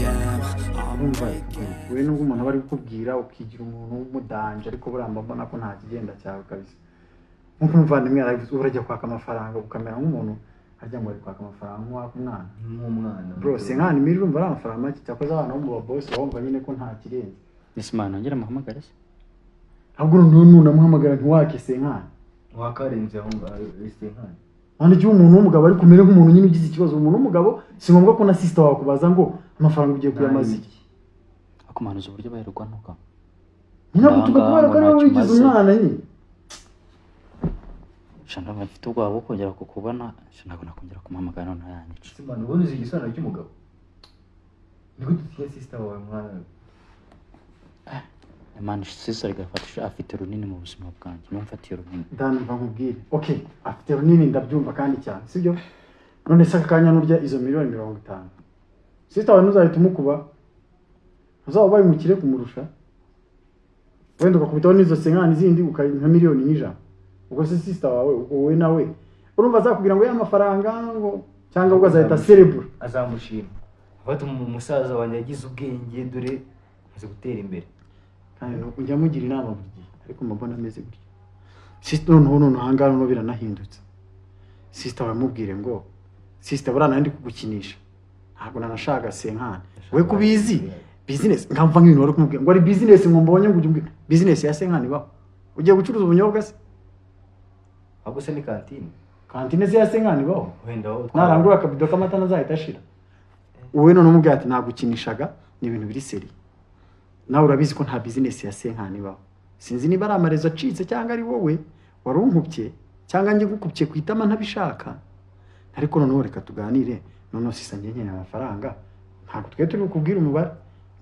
am. I'm Urumva, making we nubwo umuntu aba ari kukubwira ukigira umuntu w'umudanje, ariko buriya mba mbona ko nta kigenda cyawe kabisa. Nk'uko umuvandimwe yarabivuze, urajya kwaka amafaranga ukamera nk'umuntu harya ngo ari kwaka amafaranga nk'uwaka umwana. Nk'umwana. Bro, 50 mille urumva ari amafaranga make. Cyakoze abana bo mu babosi bumva nyine ko nta kirenze. Isimana, nongere muhamagare se? Ahubwo noneho nunamuhamagara ntiwake cinquante. Wakarenze aho ngaho cinquante. Nta igihe umuntu w'umugabo ari kumera nk'umuntu nyine ugize ikibazo. Umuntu w'umugabo, si ngombwa ko na sister wakubaza ngo amafaranga ugiye kuyamaza iki. Akumanuza uburyo baherwa ntuka. Nyine agutuka kubera ko ari wowe Ntacyo wigize umaze. umwana nyine. Sha, ndumva mfite ubwoba bwo kongera kukubona. Sha, ntabwo nakongera kumuhamagara, noneho yanyica. Simana, ubundi uzi igisobanuro cy'umugabo? Ni gute utinya sister wawe, mwana? Imana, sister igafata, afite runini mu buzima bwanjye, niwe mfatiye runini. Dani, mva nkubwire. Okay, afite runini, ndabyumva kandi cyane, sibyo? None se aka kanya nurya izo miliyoni 50, sister wawe ntuzahita umukuba? Ntuzaba ubaye umukire kumurusha? Wenda ugakubitaho n'izo cinquante zindi, nka miliyoni 100. Ubwo se sister wawe, ubwo wowe nawe urumva azakubwira ngo ya mafaranga ngo, cyangwa ubwo azahita serebura? Azamushima, afata umusaza wanjye yagize ubwenge, dore amaze gutera imbere. Kandi nuko njya mugira inama buri gihe, ariko mbona ameze gutya. Sister, noneho ahangaha noneho biranahindutse. Sister bamubwire ngo: "Sister, buriya nari ndi kugukinisha, ntabwo nanashaka cinquante." We kubizi business, nkamva nk'ibintu wari kumubwira ngo ari business, ngo mbonye ngo ujye umbwira business ya cinquante ibaho? Ugiye gucuruza ubunyobwa se? Ahubwo se ni kantine? Kantine se ya cinquante ibaho? Wenda wowe Narangura akabido k'amata nazahita ashira. Wowe none umubwira ati: "Nagukinishaga, ni ibintu biri sérieux, nawe urabizi ko nta business ya cinquante ibaho. Sinzi niba ari amarezo acitse, cyangwa ari wowe wari unkubye, cyangwa njye ngukubye ku itama ntabishaka, ariko noneho reka tuganire. Noneho sister, njye nkeneye amafaranga. Ntabwo twe turi bukubwire umubare,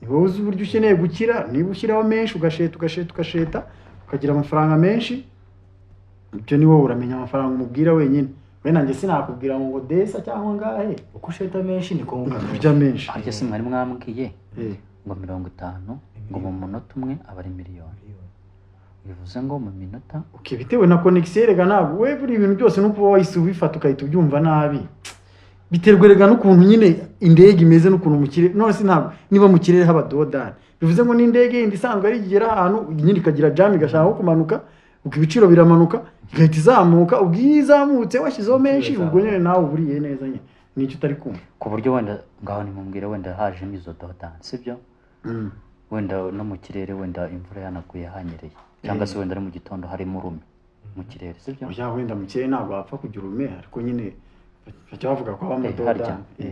ni wowe uzi uburyo ukeneye gukira. Niba ushyiraho menshi, ugasheta, ugasheta, ugasheta, ukagira amafaranga menshi, ibyo ni wowe uramenya amafaranga umubwira wenyine. We nanjye sinakubwira ngo desa cyangwa ngahe." Uko usheta menshi niko wunguka. Kurya menshi. Harya si mwari mwambwiye ngo 50, ngo mu munota umwe aba ari miliyoni? Bivuze ngo mu minota Okay, bitewe na connexion rega. Ntabwo we buri ibintu byose no kuba wahise ubifata ugahita ubyumva nabi. Biterwa rega n'ukuntu nyine indege imeze, n'ukuntu mu kirere. None se ntabwo niba mu kirere haba dodani, bivuze ngo n'indege yindi isanzwe ari igera ahantu nyine ikagira jam, igashaka aho kumanuka, ubwo ibiciro biramanuka, igahita izamuka. Ubwo iyo izamutse washyizeho menshi, ubwo nyine nawe uba uriye neza nyine. Nicyo utari kumva. Ku buryo wenda ngaho nimubwire, wenda hajemo izo dodani, sibyo? Wenda no mu kirere, wenda imvura yanaguye hanyereye, cyangwa se wenda ari mu gitondo harimo urume mu kirere, sibyo? Oya, wenda mu kirere ntabwo wapfa kugira urume, ariko nyine bajya bavuga ko habamo Harya, dodani. Ko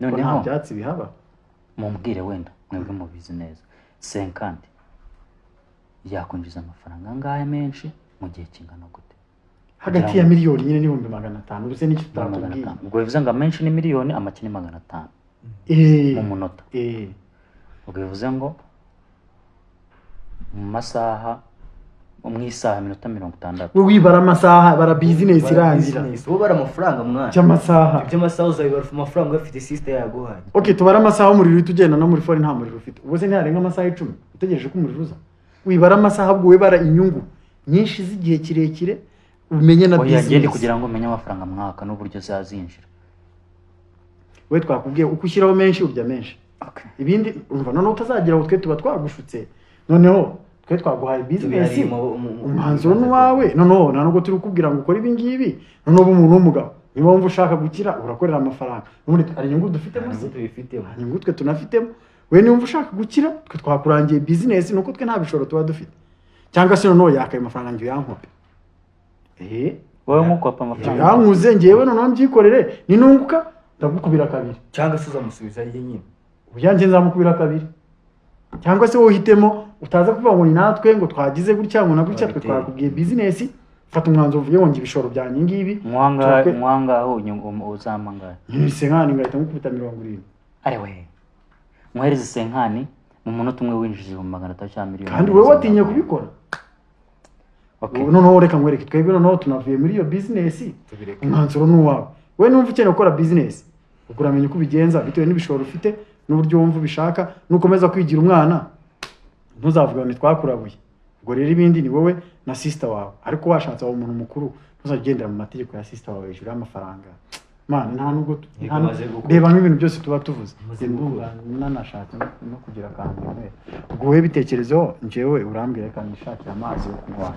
nta Noneho byatsi bihaba. Mumbwire, wenda mwebwe mubizi neza, 50 yakwinjiza amafaranga angahe menshi mu gihe kingana gute? Hagati ya miliyoni nyine n'500,000. Ubuse n'icyo Magana utatubwiye? atanu. Ubwo bivuze ngo amenshi ni miliyoni, amake ni 500 mu munota. Ubwo bivuze ngo mu masaha, mu isaha, iminota 60. We wibara amasaha, bara business irangira. Business. Wowe bara amafaranga, mwana. Cy'amasaha. Iby'amasaha uzabibara amafaranga uyafite, sister yaguhaye. Okay, tubare amasaha umuriro uhita ugenda, no muri phone nta muriro ufite. Ubwo se ntiharenga amasaha 10 utegereje ko umuriro uza? Wibara amasaha, ahubwo we bara inyungu nyinshi z'igihe kirekire, umenye na Oya, ngende business. Kugira ngo umenye amafaranga mwaka n'uburyo zazinjira. We twakubwiye, uko ushyiraho menshi urya menshi. Ibindi umva, noneho utazagira aho twe tuba twagushutse. Noneho twe twaguhaye business, Tubihariye umwanzuro ni uwawe. Noneho nta nubwo turi kukubwira ngo ukore ibi ngibi. Noneho uba umuntu w'umugabo, niba wumva ushaka gukira, urakorera amafaranga. N'ubundi hari inyungu dufitemo Nta se? nyungu tubifitemo. Nta nyungu twe tunafitemo. We niba ushaka gukira, twe twakurangiye business, nuko twe nta bishoro tuba dufite. Cyangwa se noneho yakaye amafaranga ngo uyankope. Wowe nk'ukopa amafaranga. Yankuze ngewe, noneho mbyikorere, ninunguka ndagukubira kabiri. Cyangwa se uzamusubiza ye nyine. Ubyanjye nzamukubira kabiri, cyangwa se wowe uhitemo. Utaza kuvuga ngo ni natwe ngo twagize gutya, ngo na gutya. Twe Twabiteye. twakubwiye business, fata umwanzuro uvuge ngo njye ibishoro byanjye ngibi. Mwangahe? Turakwe- Mwangahe unyungu uzampa angahe? Nyine cinquante, ngahita ngukubita 70. Ari we mwohereze cinquante, mu munota umwe winjiza 500,000 cyangwa miliyoni. Kandi wowe watinye kubikora. Okay. Ubu noneho reka nkwereke, twebwe noneho tunavuye muri iyo business. Tubireke. Umwanzuro ni uwawe. We numva ukeneye gukora business, ubwo uramenya uko ubigenza bitewe n'ibishoro ufite n'uburyo wumva ubishaka. Nukomeza kwigira umwana, ntuzavuga ngo ntitwakurabuye. Ubwo rero ibindi ni wowe na sister wawe, ariko washatse waba umuntu mukuru, ntuzajya ugendera mu mategeko ya sister wawe hejuru y'amafaranga. Man, nta nubwo Yego, nta maze gukura. reba nk'ibintu byose tuba tuvuze. Maze Njye ndumva nanashatse no kugira akantu nywera. Ubwo wowe bitekerezeho, njyewe urambwira, reka nishakire amazi yo kunywa.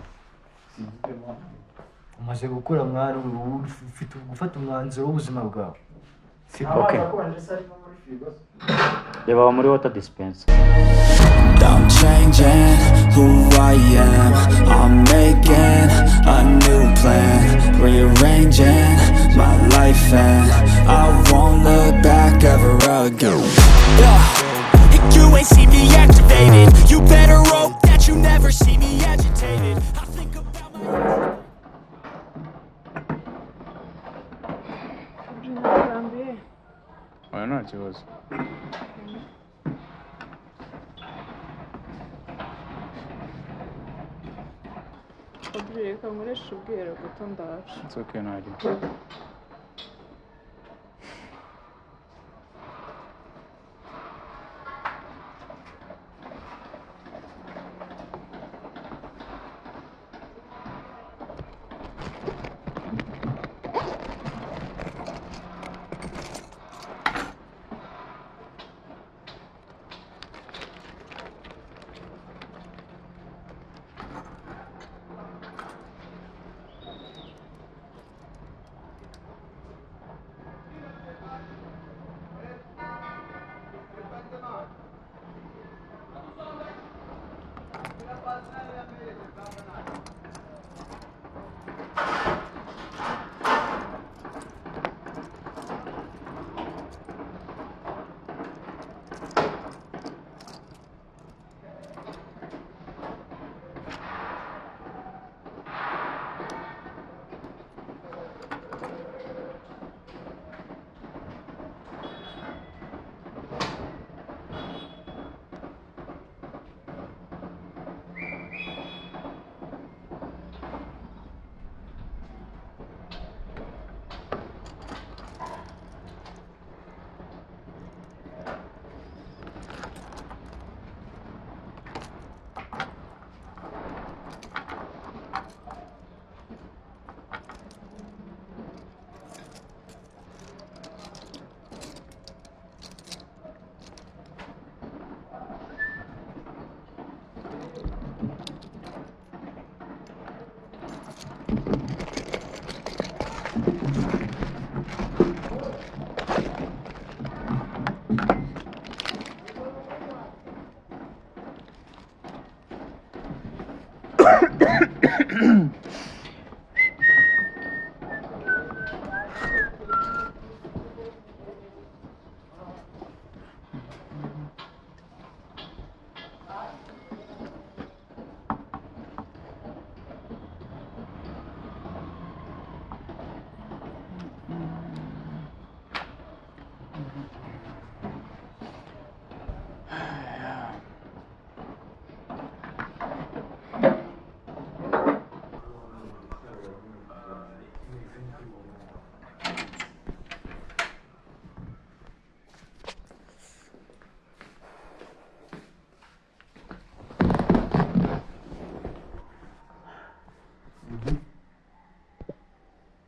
Umaze gukura mwana, ubu ufite gufata umwanzuro w'ubuzima bwawe. Okay. Reba muri water dispenser. I'm changing who I am. I'm making a new plan, rearranging my life, and I won't look back ever again. Yeah. You ain't see me activated. You better hope that you never see me agitated. I think about my Nakurambiye. Oya, nta kibazo. Audrey, reka nkoreshe ubwiherero gato, ndaje. It's okay, ntacyo.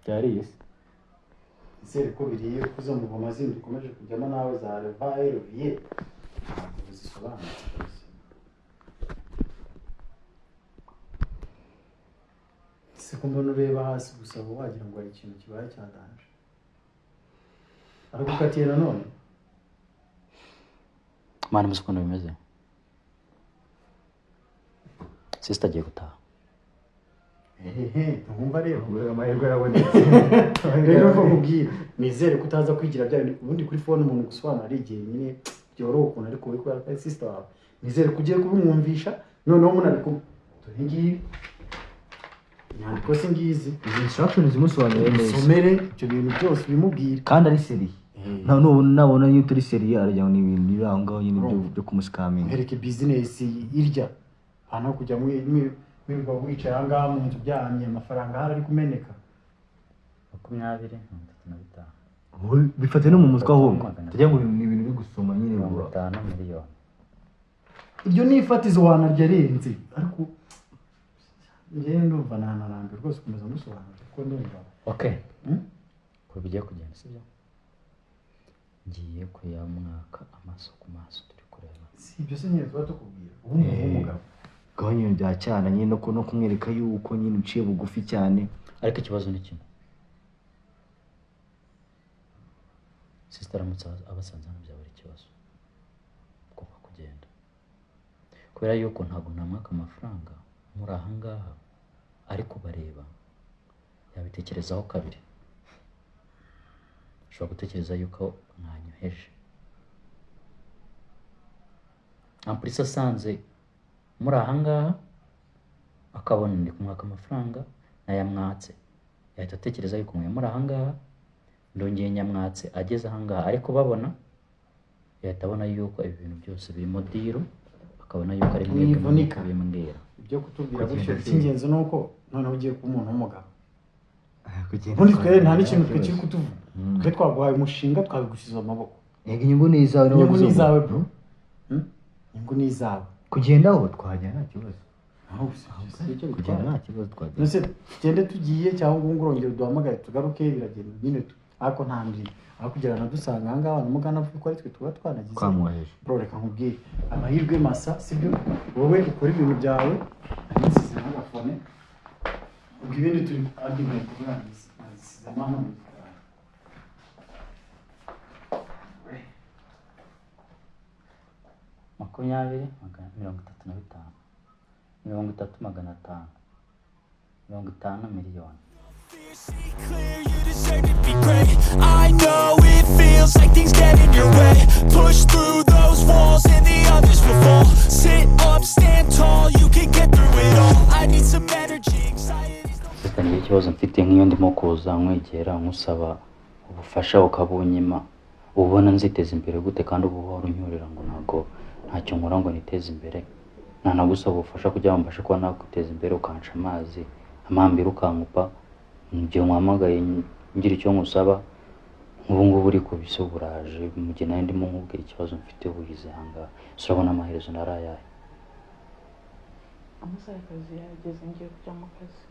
Byariye se? Izere ko biriye, ko izo ngoma zindi ukomeje kujyamo nawe za reva eruviye ntabwo zisobanutse rwose. Se ko mbona ureba hasi gusa, uba wagira ngo hari ikintu kibaye cyadanje, aragukatiye nanone. Mwana, muzi ukuntu bimeze, sister agiye gutaha. Ehehe, ntumva rero? Amahirwe arabonetse. Rero mva nkubwire, nizere ko utaza kwigira bya bindi ubundi kuri phone umuntu gusobanura ari igihe nyine byoroha ukuntu, ariko wowe kubera ko ari sister wawe, nizere ko ugiye kubimwumvisha noneho munari kumwe. Dore ngibi inyandiko si ngizi. Izi instruction zimusobanuriye neza. Usomere ibyo bintu byose ubimubwire. Kandi ari sérieux. Nta nubona nabona niyo utari sérieux, aragira ngo ni ibintu biri aho ngaho nyine byo kumuscaminga. Mwereke business irya ahantu ho kujya mwirirwa wicaye aha ngaha mu nzu uryamye, amafaranga ahari ari kumeneka. 25. Wowe bifate no mu mutwe ahubwo tugira ngo ni ibintu biri gusoma nyine mirongo ngo itanu miliyoni. Iryo ni ifatizo wanarya arenze, ariko njyewe ndumva nanarambiwe rwose. Komeza musobanurira kuko ndumva Okay. Hmm? Uko bigiye kugenda sibyo? Ngiye kuyamwaka amaso ku maso turi kureba. Si ibyo se nyine tuba tukubwira ubu umuntu w'umugabo. Gahunda ibintu bya cyane nyine no kumwereka yuko nyine uciye bugufi cyane. Ariko ikibazo ni kimwe. Sister aramutse abasanze hano byaba ari ikibazo. Ugomba kugenda. Kubera yuko ntabwo namwaka amafaranga muri aha ngaha ari kubareba yabitekerezaho kabiri. Ashobora gutekereza yuko mwanyoheje. Ampulisi asanze muri aha ngaha akabona ndi kumwaka amafaranga nayamwatse, yahita atekereza yuko mwe muri aha ngaha ndongeye nyamwatse ageze aha ngaha ariko babona yahita abona yuko ibi bintu byose birimo diro, akabona yuko ari mwebwe muri Mwivunika. kubimbwira. Ibyo kutubwira Kugenda gutyo se. icy'ingenzi ni uko noneho ugiye kuba umuntu w'umugabo. Kugenda Ubundi twe nta n'ikintu nta twe kiri kibazo. kutuvuga. Twe twaguhaye umushinga twabigushyize amaboko. Yego inyungu ni izawe nawe Inyungu ni uzunguka. izawe bro. Inyungu ni izawe. Kugendaho twagenda nta kibazo. Aho si icyo Kugenda bitwaye. nta kibazo twagenda. None se tugende tugiye cyangwa ngo urongere uduhamagare tugaruke biragenda nyine tu. Ariko nta mbi. Aho kugira ngo dusanga aha ngaha mugana avuga ko ari twe tuba twanagize. Twamwoheje. Bro reka nkubwire. Amahirwe masa sibyo? Wowe ukora ibintu byawe nsize n'agafone. Ubwo ibindi turi andi nkweto nazisizemo hano mu gikari. Makumyabiri magana 35, 30 500, 50 miliyoni. See clear, you deserve to be great. I know it feels like things get in your way. Push through those walls and the others will fall. Sit up, stand tall, you can get through it all. I need some energy, anxiety's no Sister ngira ikibazo mfite nk'iyo ndimo kuza nkwegera nkusaba ubufasha ukabunyima, ubona nziteza imbere gute kandi uba uhora unyurira ngo ntabwo ntacyo nkora ngo niteze imbere, ntanagusaba ubufasha kugira ngo mbashe kuba nakwiteza imbere ukanca amazi amambira ukankupa mu gihe nkuhamagaye ngira icyo nkusaba nk'ubu ngubu uri kubise buraje mu gihe nari ndimo nkubwira ikibazo mfite wize aha ngaha, ese urabona amaherezo nari ayahe? Amasaha y'akazi yageze ngiye kujya mu kazi.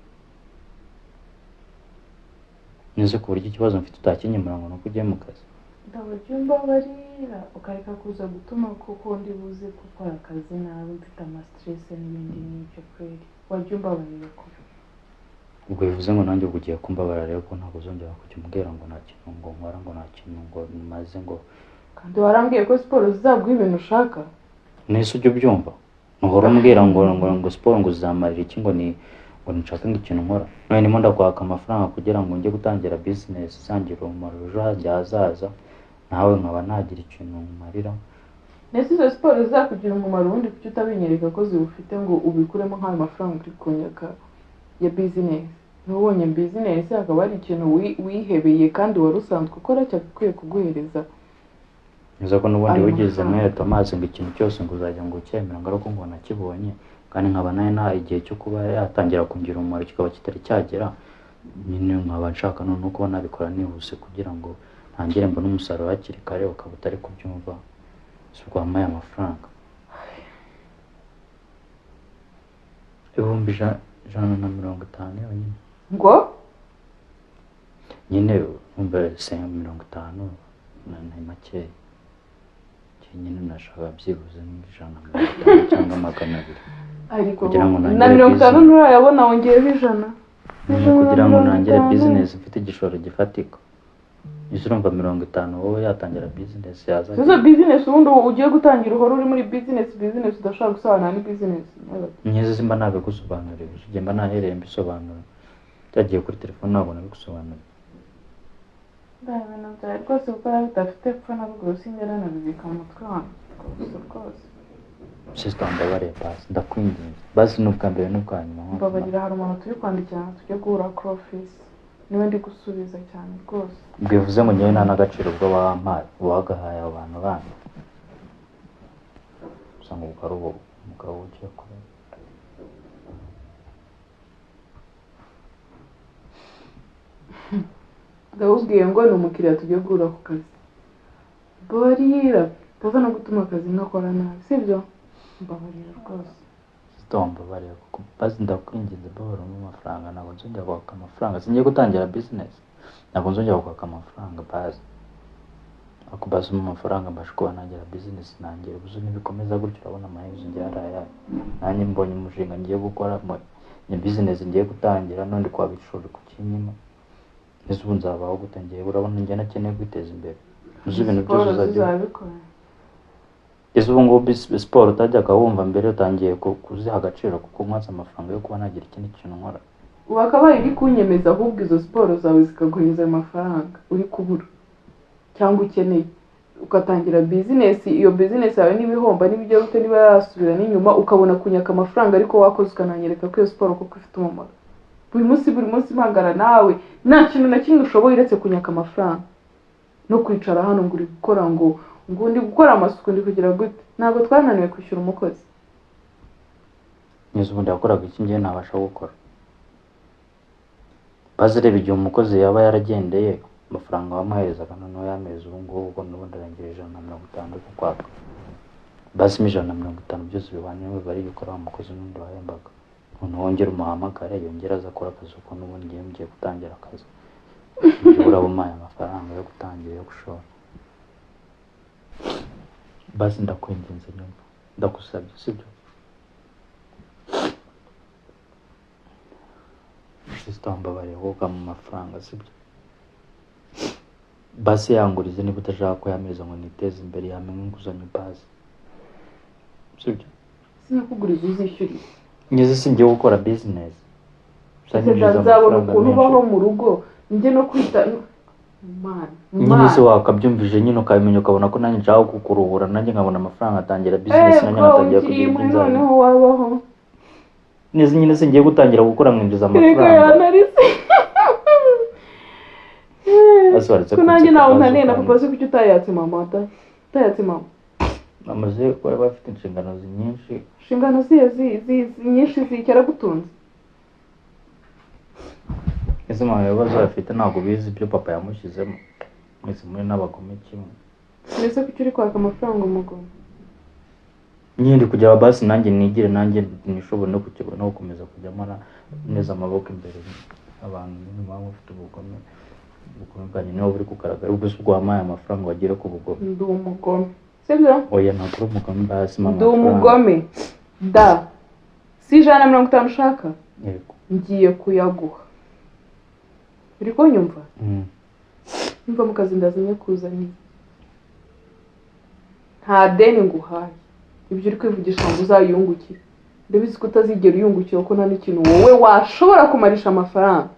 Neze ku buryo ikibazo mfite utakinyemura ngo nuko ugiye mu kazi. Ndabona umbabarira ukareka kuza gutuma kuko ndi buze gukora akazi nabi mfite amastress n'ibindi nk'ibyo kweri. Wajya umbabarira kure. Ubwo bivuze ngo nanjye ubwo ugiye kumbabarira rero ko ntabwo uzongera kujya umbwira ngo nta kintu ngo nkora ngo nta kintu ngo maze ngo Kandi warambwiye ko siporo zizaguha ibintu ushaka. nese ujya ubyumva ntuhora umbwira ngo ngo ngo siporo ngo zizamarira iki ngo ni ngo nshake ngo ikintu nkora none ndimo ndakwaka amafaranga kugira ngo njye gutangira bizinesi izangirira umumaro ejo hazaza nawe nkaba nagira ikintu nkumarira. Nese izo siporo zizakugira umumaro ubundi kuki utabinyereka ko ziwufite ngo ubikuremo nk'ayo mafaranga uri kunyaka ya bizinesi. Ntubonye bizinesi hakaba hari ikintu wihebeye kandi wari usanzwe ukora cyagakwiye kuguhereza. Neza ko n'ubundi Ayo wigeze mafaranga. mwere Thomas ngo ikintu cyose ngo uzajya ngo ucyemera ngo ariko ngo nakibonye kandi nkaba nayo nta igihe cyo kuba yatangira kungira umumaro kikaba kitari cyagera nyine nkaba nshaka noneho kuba nabikora nihuse kugira ngo ntangire mbone umusaruro hakiri kare ukaba utari kubyumva si ubwo wampaye amafaranga 150,000 yonyine. Ngo Nyine numva 50 ni makeya nyine nashaka byibuze nk'150 cyangwa 200. Ariko Kugira ngo na ntangire 50 business. nturayabona wongeyeho 100. Nyine kugira ngo ntangire bizinesi mfite igishoro gifatika. Ese urumva 50 wowe yatangira bizinesi yazajya Izo bizinesi ubundi ugiye gutangira uhora uri muri bizinesi bizinesi udashobora gusobanura ni bizinesi. Nkizi simba nabigusobanuriye gusa ujye mba nahereye mbisobanura byagiye kuri telefone ntabwo nabigusobanuriye. Ibintu byawe rwose gukora bidafite epfo na ruguru sinjya nanabibika mu mutwe wanjye rwose rwose. Sister mbabariye basi ndakwinginze basi ni ubwa mbere n'ubwa nyuma Mbabarira hari umuntu turi kwandikirana tujye guhura kuri ofisi niwe ndi gusubiza cyane rwose. Bivuze ngo njyewe nta n'agaciro ubwo wampaye wagahaye abo bantu bandi gusa ngo ubwo ari uwo mugabo ugiye kureba. Ndabubwiye ngo ni umukiriya tugiye guhura ku kazi. Mbabarira utaza no gutuma akazi nkakora nabi sibyo? Mbabarira rwose. Sister mbabariye kuko basi ndakwinginze mbabarira umpe amafaranga ntabwo nzongera kwaka amafaranga singiye gutangira bizinesi. Ntabwo nzongera kwaka amafaranga bazi, ariko bazi mu mafaranga mbasha kuba nagira bizinesi nanjye. Ubu nibikomeza gutyo, urabona amaherezo ngiye ari ayahe? Nanjye mbonye umushinga ngiye gukora ni bizinesi ngiye gutangira, none kwaba ishuri kukinyima. Ese ubu nzabaho gute? Ngiye, urabona njye nakeneye kwiteza imbere. Uzi ibintu byose Siporo uzajya zizabikora. Ese ubu ngubu siporo utajyaga wumva mbere utangiye kuziha agaciro kuko nkwatse amafaranga yo kuba nagira ikindi kintu nkora? Wakabaye uri kunyemeza ahubwo izo siporo zawe zikaguhereza ayo mafaranga uri kubura cyangwa ukeneye, ugatangira bizinesi. Iyo bizinesi yawe niba ihomba, niba ijya gute, niba yasubira n'inyuma, ukabona kunyaka amafaranga, ariko wakoze ukananyereka ko iyo siporo koko ifite umumaro. Buri munsi, buri munsi mpangana nawe, nta kintu na kimwe ushoboye uretse kunyaka amafaranga no kwicara hano ngo uri gukora, ngo ndi gukora amasuku, ndi kugira gute. Ntabwo twananiwe kwishyura umukozi. Neza, ubundi yakoraga iki ngiye ntabasha gukora? Bazi, reba igihe umukozi yaba yaragendeye, amafaranga wamuherezaga noneho yamezi ubu ngubu, ubwo n'ubundi arangije 150 ku kwaka. Basimo 150 byose bihwanye n'imibare yuko ari wa mukozi n'undi wahembaga. Noneho wongere umuhamagare, yongere aze akora akazi, kuko n'ubundi ngiye gutangira akazi. Ibyo uraba umpaye amafaranga yo gutangira, yo gushora. Basi ndakwinginze, nyumva, ndagusabye, sibyo? Sister, wambabariye woga mu mafaranga, sibyo? Basi yangurize niba udashaka ko yameza ngo niteze imbere, yamenye inguzanyo basi, sibyo? Sinakuguriza, uzishyuriye. Ngeze singiye gukora business. Nzabona ukuntu ubaho mu rugo, njye no kwita Mana. Nyine se wakabyumvije nyine, ukabimenya, ukabona ko nanjye nshaka kukuruhura, nanjye nkabona amafaranga atangira business, nanjye nkatangira kugira ibyo nzajya. Noneho wabaho. Neza, nyine singiye gutangira gukora nkinjiza Reka amafaranga. Yanarise. Basi waretse Ko nanjye kunseka, ntawe bazi ntaniye na ukanjye. papa. Se kuki utayatse mama? Utayatse mama? Amaze kuba bafite inshingano nyinshi. Inshingano zihe nyinshi ziki? Aragutunze. Ese mama, ibibazo bafite ntabwo bizi ibyo papa yamushyizemo? Mwese muri n'abagome kimwe. Mbese kuki uri kwaka amafaranga umugome? Nyine kugira basi nanjye nigire, nanjye nishobore no kukibona no gukomeza kujyamo neza amaboko imbere abantu. Nyine muba mufite ubugome, ubugome bwanyu niba buri kugaragara. Ubwo se ubwo wampaye amafaranga wagera ku bugome? Ndi umugome, sibyo? Oya, ntabwo uri umugome. Basi mama. Ndi umugome da. Si 150 ushaka? Yego. Ngiye kuyaguha, uri kunyumva? Mm. Nimva mu kazi ndazimye kuzaniye, nta deni nguhaye. Ibyo uri kwivugisha ngo uzayungukire, ndabizi ko utazigera uyungukira, kuko nta n'ikintu wowe washobora kumarisha amafaranga.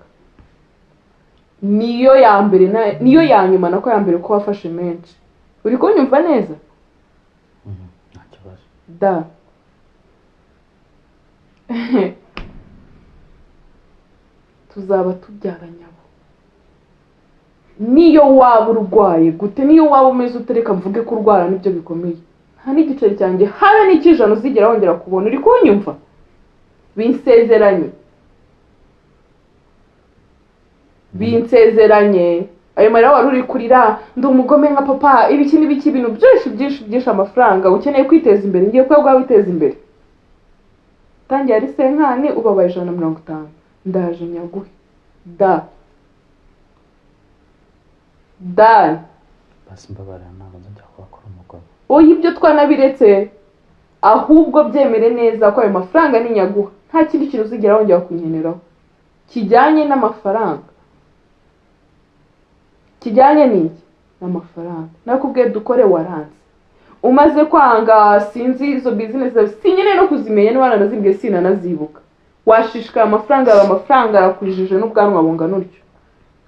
Niyo ya mbere niyo ya nyuma, nako ya mbere, ko wafashe menshi. Uri kunyumva neza? Mhm, nta kibazo. Da, tuzaba tubyaranye abo. Niyo waba urwaye gute, niyo waba umeze utereka, mvuge ko urwara nibyo bikomeye, nta n'igiceri cyanjye habe n'icy'ijana uzigera wongera kubona. Uri kunyumva? Binsezeranye, binsezeranye. Ayo marira wari uri kurira, ndi umugome nka papa, ibiki n'ibiki, ibintu byinshi byinshi byinshi, amafaranga ukeneye kwiteza imbere, ngiye kuba witeza imbere. Tangiye ari senkani, ubabaye 150, ndaje nyaguhe da da. Basi mbabarira, ntabwo nzajya kuhakora umugome. Oya, ibyo twanabiretse. Ahubwo byemere neza ko ayo mafaranga ni nyaguha, nta kindi kintu uzigera wongera kunkeneraho kijyanye n'amafaranga. Kijyanye n'iki? N'amafaranga. Nakubwiye dukore, waranze. Umaze kwanga, sinzi izo bizinesi zawe, sinkeneye no kuzimenya, niba wananazimbwiye sinanazibuka. Washishikaye amafaranga yawe, amafaranga yakwijije n'ubwanwa bungana utyo,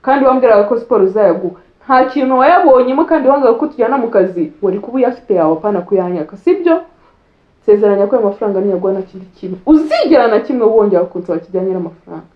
kandi wambwiraga ko siporo uzayaguha, nta kintu wayabonyemo, kandi wangaga ko tujyana mu kazi. Wari kuba uyafite yawe, apana kuyanyaka, sibyo? Sezeranya ko ayo mafaranga niyaguha nta kindi kintu uzigera na kimwe wongera kunsaba kijyanye n'amafaranga.